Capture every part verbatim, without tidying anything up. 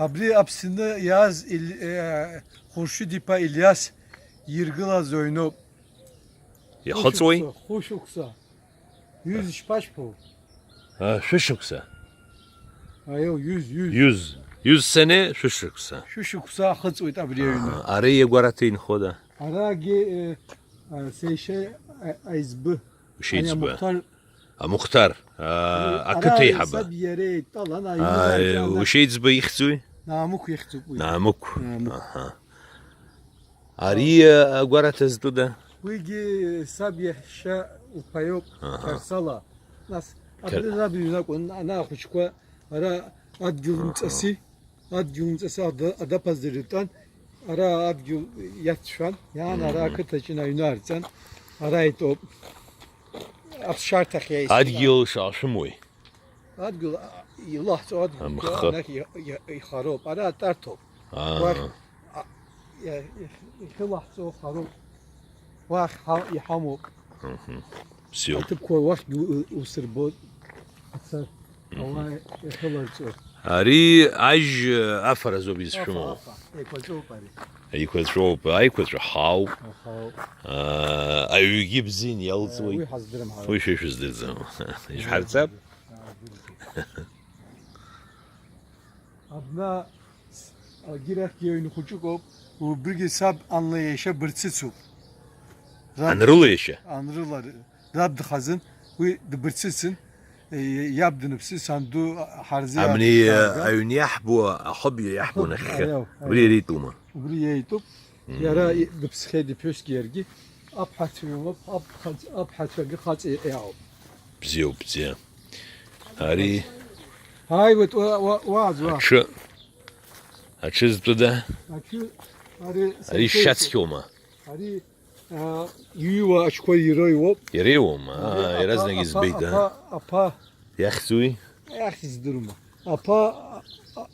Абри Аԥсны иааз Ил-, э, Хәыршьыд-иԥа Илиас иргылаз аҩноуп. Ихыҵуеи? Хәышықәса, хәышықәса. Ҩыз ишԥашәҳәоу? А, шәышықәса. Аио, ҩыз, ҩыз. Ҩыз. Ҩыз сане шәышықәса. Шәышықәса ахыҵуеит абри аҩны. Аҳа, ари иагәараҭа инхода? Арагьы, э, а, сеишьа, а, аизбы. Ушьеиҵбы. Ани амухтар. Амухтар, а, ара ақыҭа еиҳабы. Саб иара еидтәалан, аҩны. А, лааиҵан, ушьеиҵбы ихьӡуи? Наамықә ихьӡуп уи. Наамықә. Наамықә. Аҳа. Ари, а, агәараҭа зтәыда? Уигьы саб иаҳәшьа уԥаҩуп, аҳа, Қарсала. Нас Қар- абри раб иҩны акәын, ана ахәыҷқәа ара адгьыл, аҳа, мҵаси, адгьыл мҵаси ада-, адаԥазар иртәан, ара адгьыл иацшәан, иаан ара, мм, ақыҭаҿы аҩны аарҵан, ара итәоуп. Аԥсшьарҭахь иааиз. Адгьыл шаашәымоуи? Адгьыл, а, илаҳҵо адгьыл, амхы, анахь и-, и-, ихароуп, ара атәарҭоуп. Аа. Уахь, а, иа-, иахь-, иахьылаҳҵо хароуп. Уахь ҳа-, иҳамоуп. Мгм. Бзиоуп. Аҭыԥқәа уахьгьы у-, усырбоит. Ацар, мгм, ауаа иахьыларҵо. Ари ажь афаразоуп изшәымоу. Афа, афа. Еиқәаҵәоуп ари. Еиқәаҵәоуп, аиқәаҵәа ҳауп. Аҳауп. Аа, аҩгьы бзиан иалҵуеит. Уи ҳаздырам ҳара. Уи шәа ишәыздырӡом. Ишәҳарҵап. Абна агьырахьгьы аҩны хәыҷык ауп, убригьы саб анла иашьа бырцыцуп. Раб-, анрыла иашьа? Анрыла, раб дхазын, уи дбырцыцын, е, иаб дныԥсы, санду ҳарзы. Амни, иаԥхьарга. Аҩны иаҳбо, ахыб иаҳбо. Ахыб, нахьхьи. Аиау, убри, аиау. Иара итәума? Убри иеитәуп. Мм. Иара и-, дыԥсхьеит, иԥҳәысгьы иаргьы. Аԥҳацәа иоуп, аԥҳац-, аԥҳацәагьы хаҵа иаауп. Бзиоуп, бзиа. Ари ааиуеит, уа, уа, уааӡуа. Аҽы, аҽы зтәыда? Аҽы, ари, ари сынтәеит. Шьацқьоума? Ари, а, иҩуа аҽқәа иреиуоуп. Иреиуоума? Ари аа, иаразнак апа, избеит, апа, аа? Апа, апа. Иахьӡуи? Иахьӡ здыруама. Апа, а, а,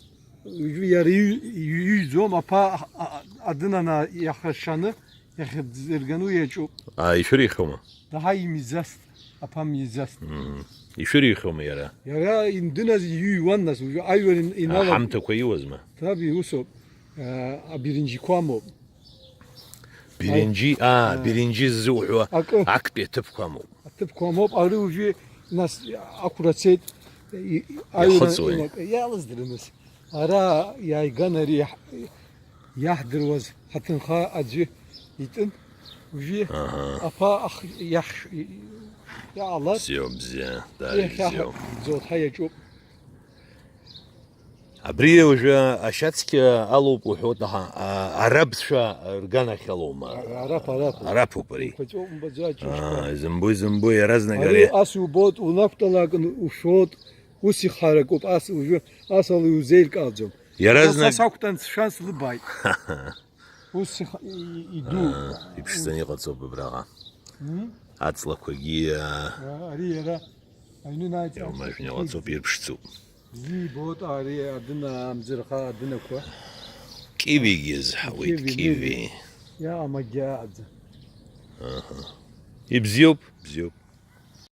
иара иҩ-, иҩ-, иҩӡом, апа, а, а, адын ана иахашаны, иахьӡырганы уи иаҿуп. Аа, ишәырихьоума? Даҳа имиӡаст, аԥа миӡаст. Мм. Ишәырихьоума иара? Иара индыназ иҩуан нас, уажәы аҩра ин-, иналан. Аҳамҭақәа иуазма? Раби усоуп, а, абиринџьиқәа амоуп. Биринџьи, аа, аа, биринџьи ззуҳәо акы. Актәи аҭыԥқәа амоуп. Аҭыԥқәа амоуп, ари уажәы нас ақәра цеит, и-, и-, аҩра иахыҵуеи? Имак-, иалыздырмыз. Ара иааиган ари иаҳ-, иаҳдыруаз ҳаҭынха аӡәы итәын. Уажәы, аҳа, аԥа ах-, иаҳ-, иаалар. Бзиоуп, бзиа, даараӡа иахьа бзиоуп. Ӡоҭҳа иаҿуп. Абри уажәы ашьацқьа алоуп уҳәоит, аҳа, а, арабцәа рганахь алоума? А-, араб, араб. Арабуп ари. Еиқәаҵәоуп, умбаӡои, аҷыжьқәа? Аа, изымбои, изымбои, иаразнак ари ари. Ас иубоит, унақәтәалак ушәоит, ус ихаракуп, ас уажәы, ас ала иузеилкааӡом. Иаразнак. Ас, ас акәтан сшәан слыбааит. Ус иха-, и-, и-, иду. Аа, иԥшӡаны иҟаҵоуп абраҟа. Мм? Аҵлақәагьы, аа. А, ари иара аҩны нааиҵ-, иаумажәны иҟаҵоуп, ирԥшӡоуп. Ибзиа ибоит ари адына, амӡырха адынақәа. Кивигьы зҳауеит, киви, киви. Киви. Иаамагьааӡа. Аҳа. Ибзиоуп, бзиоуп.